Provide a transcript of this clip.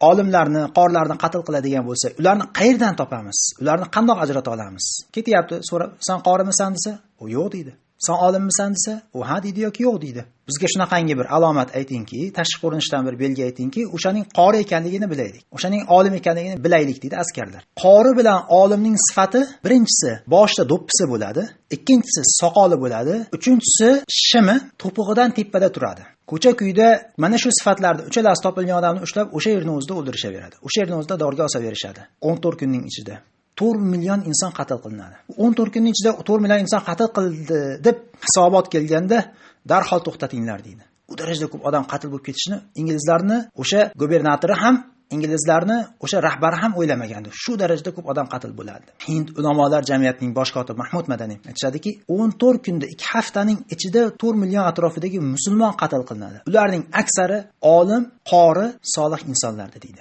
Olimlarni, qorilarni qatl qiladigan bo'lsak, ularni qayerdan topamiz? Ularni qandoq ajrata olamiz? Ketyapti, so'rab, sen qorimisan desa, u yo'q deydi. Sen olimmisan desa, u ha deydi yoki yo'q deydi. Bizga shunaqangi bir alomat aytingki, tashqi ko'rinishdan bir belgi aytingki, o'shaning qori ekanligini bilaylik. O'shaning olim ekanligini bilaylik deydi askarlar. Qori bilan olimning sifati birinchisi boshida do'ppisi bo'ladi, ikkinchisi soqoli bo'ladi, uchinchisi shimi to'pig'idan tepada turadi. Ko'cha-kuyda mana shu sifatlarni uchalasi topilgan odamni ushlab o'sha yerni o'zida o'ldirishaveradi. O'sha yerni o'zida dorga osaverishadi. 14 kunning ichida 4 million inson qatl qilinadi. 14 kunning ichida 4 million inson qatl qildi deb hisobot kelganda darhol to'xtatinglar deydi. U darajada ko'p odam qatl bo'lib ketishini inglizlarni o'sha gubernatori ham, inglizlarni o'sha rahbari ham o'ylamagandi. Shu darajada ko'p odam qatl bo'ladi. Hind ulamolar jamiyatining bosh kotibi Mahmud Madani aytishadiki, 14 kunda 2 haftaning ichida 4 million atrofidagi musulmon qatl qilinadi. Ularning aksari olim, qori, solih insonlardi deydi.